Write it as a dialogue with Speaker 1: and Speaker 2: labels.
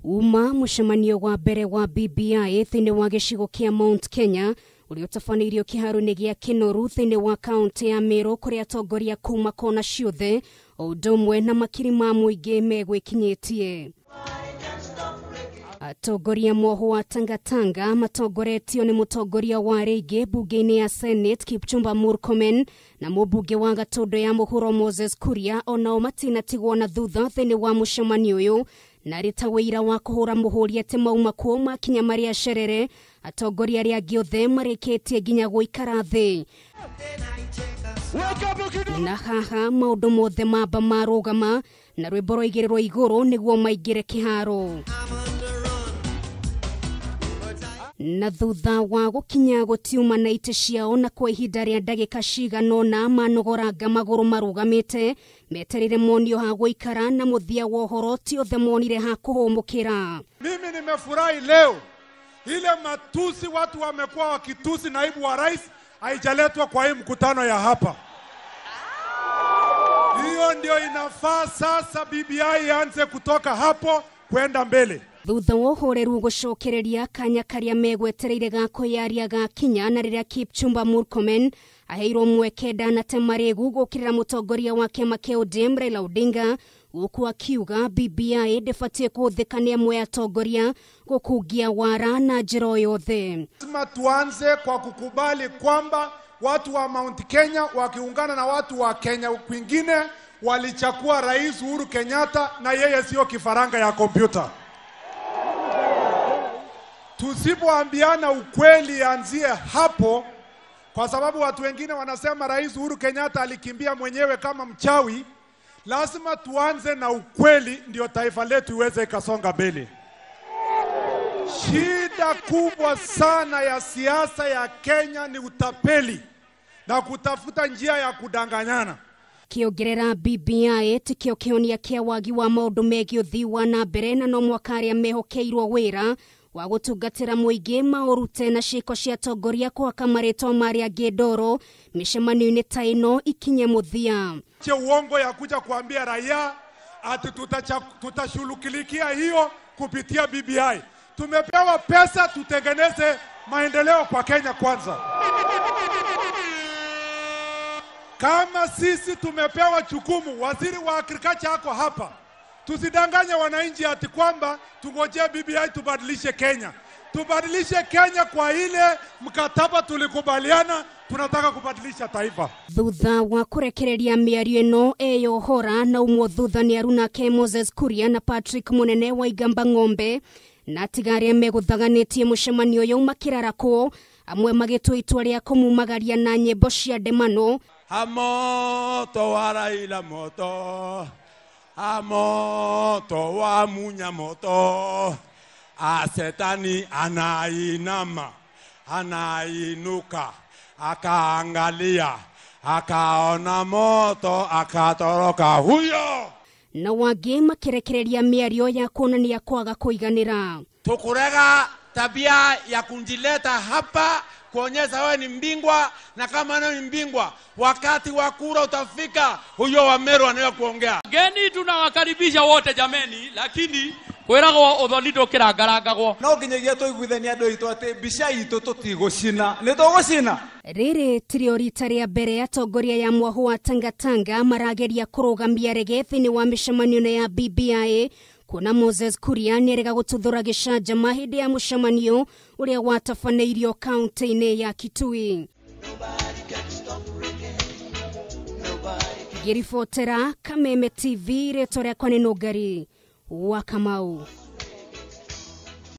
Speaker 1: Uma mũcemanio wa mbere wa BBI thĩinĩ wa gĩcigo kĩa Mount Kenya ũrĩa ũtabanĩirio kĩharo-inĩ gĩa Kinoru thĩinĩ wa kaunti ya Meru kũrĩa atongoria kuma kona ciothe o ũndũ ũmwe na makiri ma mũingĩ megwĩkinyĩtie. Atongoria mwoho wa Tangatanga matongoretio nĩ mũtongoria wa rĩngĩ mbunge-inĩ ya Senate Kipchumba Murkomen na mũmbunge wa Gatũndũ ya mũhuro Moses Kuria onao matinatigwo na thutha thĩinĩ wa mũcemanio ũyũ na rĩ ta wĩira wa kũhũra mũhũri atĩ mauma kuo makinya marĩa cerere atongoria arĩa angĩ othe marĩkĩtie nginya gũikara thĩ. Na haha maũndũ mothe mamba marũgama na rwĩmbo rwaigĩrĩrwo igũrũ nĩguo maingĩre kĩharo. Na thutha wa gũkinya gũtiuma na itĩ ciao na kwa ihinda rĩa ndagĩka cigana ũna manogoranga magũrũ marũgamĩte metereire monio ha gũikara na mũthia wa ũhoro ti othe monire ha kũhũmũkĩra.
Speaker 2: Mimi nimefurahi leo, ile matusi watu wamekuwa wakitusi naibu wa rais haijaletwa kwa hii mkutano ya hapa. Hiyo ndio inafaa sasa BBI ianze kutoka hapo kwenda mbele.
Speaker 1: Thutha wa ũhoreru gũcokereria kanya karĩa megwetereire ga kwĩyaria gakinya na rĩrĩa Kipchumba Murkomen aheirwo mweke ndanate marĩgu gũkĩrĩra mũtongoria wa kĩama kĩa ODM Raila Odinga gũkũ akiuga BBI ndĩbatiĩ kũhũthĩka nĩ amwe atongoria gũkungia wara na njĩra o yothe.
Speaker 2: Lazima tuanze kwa kukubali kwamba watu wa Mount Kenya wakiungana na watu wa Kenya kwingine walichakua Rais Uhuru Kenyatta na yeye sio kifaranga ya kompyuta. Tusipoambiana ukweli anzie hapo, kwa sababu watu wengine wanasema Rais Uhuru Kenyatta alikimbia mwenyewe kama mchawi. Lazima tuanze na ukweli ndio taifa letu iweze ikasonga mbele. Shida kubwa sana ya siasa ya Kenya ni utapeli na kutafuta njia ya kudanganyana.
Speaker 1: Kĩongerera BBI tikĩo kĩhonia kĩa wagi wa maũndũ megiĩ ũthii wa na mbere na no mwaka arĩa mehokeirwo wĩra wa gũtungatĩra mũingĩ maũrute na ciĩko cia atongoria kũhaka marĩtwa ma arĩa angĩ ndoro mĩcemanio-inĩ ta ĩno ikinye mũthia.
Speaker 2: Che uongo ya kuja kuambia raia ati tutashughulikia hiyo kupitia BBI. Tumepewa pesa tutengeneze maendeleo kwa Kenya kwanza. Kama sisi tumepewa jukumu, waziri wa agriculture ako hapa. Tusidanganye wananchi ati kwamba tungojee BBI tubadilishe Kenya. Tubadilishe Kenya kwa ile mkataba tulikubaliana, tunataka kubadilisha taifa.
Speaker 1: Thutha wa kũrekereria mĩario ĩno eyohora na ũmwe thutha nĩ arunake Moses Kuria na Patrick Munene wa Igamba Ng'ombe na tiga arĩa megũthaganĩtie mũcemanio ũyũ makĩrarakwo amwe magĩtua itua rĩa kũmumagaria na nyĩmbo cia ndemano.
Speaker 3: Moto wa Raila moto, a moto wa munya moto, a setani anainama, anainuka, akaangalia, akaona moto, akatoroka huyo.
Speaker 1: Na wangĩ makĩrekereria mĩario ya kuonania kwaga kũiganĩra.
Speaker 3: Tukurega tabia ya kunjileta hapa kuonyesha wewe ni mbingwa, na kama wewe ni mbingwa wakati wa kura utafika, huyo wa Meru anaweza kuongea.
Speaker 4: Geni tunawakaribisha wote jameni, lakini kwiragwo uthoni ndukirangarangagwo.
Speaker 5: No nginyagia tuiguithania andu aitũ atĩ mbica itũ tũtigũcina, nĩ tũgũcina.
Speaker 1: Rĩrĩ tirio rita rĩa mbere atongoria ya mwahu wa Tangatanga marageria kũrũgamia rege thĩinĩ wa mĩcemanio ya BBI kuona Moses Kuria nĩarega gũtuthũra gĩcanjama hĩndĩ ya mũcemanio ũrĩa watabanĩirio kaunti-inĩ ya Kitui. Ngĩribotera Kameme TV, rĩtwa rĩakwa nĩ Nũngari wa Kamau.